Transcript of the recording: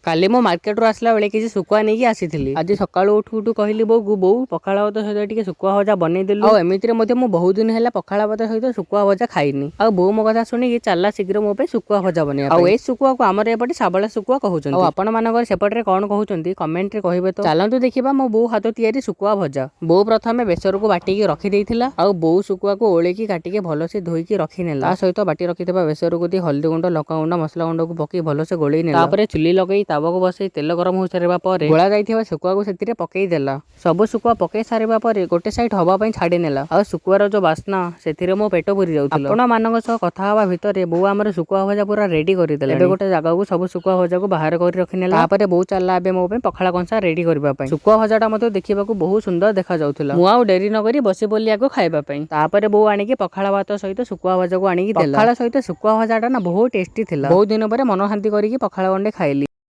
କାଲି ମୁଁ ମାର୍କେଟରୁ ଆସିଲା ବେଳେ କିଛି ଶୁଖୁଆ ନେଇକି ଆସିଥିଲି। ଆଜି ସକାଳୁ ଉଠୁ ଉଠୁ କହିଲି ବୋଉକୁ, ବୋଉ, ପଖାଳ ଭାତ ସହିତ ଟିକେ ଶୁଖୁଆ ଭଜା ବନେଇଦେଲୁ। ଆଉ ଏମିତିରେ ମଧ୍ୟ ମୁଁ ବହୁତ ଦିନ ହେଲା ପଖାଳ ଭାତ ସହିତ ଶୁଖୁଆ ଭଜା ଖାଇନି। ଆଉ ବୋଉ ମୋ କଥା ଶୁଣିକି ଚାଲିଲା ଶୀଘ୍ର ମୋ ପାଇଁ ଶୁଖୁଆ ଭଜା ବନେଇବା। ଆଉ ଏଇ ଶୁଖୁଆକୁ ଆମର ଏପଟେ ଶାବଳା ଶୁଖୁଆ କହୁଛନ୍ତି। ଆଉ ଆପଣ ମାନଙ୍କର ସେପଟରେ କଣ କହୁଛନ୍ତି, କମେଣ୍ଟରେ କହିବେ ତ। ଚାଲନ୍ତୁ ଦେଖିବା ମୋ ବୋଉ ହାତ ତିଆରି ଶୁଖୁଆ ଭଜା। ବୋଉ ପ୍ରଥମେ ବେସରକୁ ବାଟିକି ରଖିଦେଇଥିଲା। ଆଉ ବୋଉ ଶୁଖୁଆକୁ ଓଳେଇକି, କାଟିକି, ଭଲସେ ଧୋଇକି ରଖିନେଲା। ତା ସହିତ ବାଟି ରଖିଥିବା ବେସରକୁ ଦେଇ ହଳଦୀ ଗୁଣ୍ଡ, ଲଙ୍କା ଗୁଣ୍ଡ, ମସଲା ଗୁଣ୍ଡକୁ ପକେଇ ଭଲସେ ଗୋଳେଇ ନେଲା। ତାପରେ ଚୁଲି ଲଗେଇ ତାୱାକୁ ବସେଇ ତେଲ ଗରମ ହୋଇସାରିବା ପରେ ଗୋଳା ଯାଇଥିବା ଶୁଖୁଆକୁ ସେଥିରେ ପକେଇ ଦେଲା। ସବୁ ଶୁଖୁଆ ପକେଇ ସାରିବା ପରେ ଗୋଟେ ସାଇଡ୍ ହବା ପାଇଁ ଛାଡି ନେଲା। ଆଉ ଶୁଖୁଆର ଯୋଉ ବାସ୍ନା, ସେଥିରେ ମୋ ପେଟ ପୁରି ଯାଉଥିଲା। ଆପଣ ମାନଙ୍କ ସହ କଥା ହବା ଭିତରେ ବୋଉ ଆମର ଶୁଖୁଆ ଭଜା ପୁରା ରେଡି କରିଦେଲା। ଏବେ ଗୋଟେ ଜାଗାକୁ ସବୁ ଶୁଖୁଆ ଭଜାକୁ ବାହାର କରି ରଖିନେଲା। ତାପରେ ବୋଉ ଚାଲିଲା ଏବେ ମୋ ପାଇଁ ପଖାଳ କଂସା ରେଡି କରିବା ପାଇଁ। ଶୁଖୁଆ ଭଜାଟା ମଧ୍ୟ ଦେଖିବାକୁ ବହୁତ ସୁନ୍ଦର ଦେଖାଯାଉଥିଲା। ମୁଁ ଆଉ ଡେରି ନ କରି ବସି ପଡିଲି ଆଗ ଖାଇବା ପାଇଁ। ତାପରେ ବୋଉ ଆଣିକି ପଖାଳ ଭାତ ସହିତ ଶୁଖୁଆ ଭଜାକୁ ଆଣିକି ଦେଲା। ପଖାଳ ସହିତ ଶୁଖୁଆ ଭଜାଟା ନା ବହୁତ ଟେଷ୍ଟି ଥିଲା। ବହୁତ ଦିନ ପରେ ମନ ଶାନ୍ତି କରିକି ପଖାଳ ଗଣ୍ଡେ ଖାଇଲି।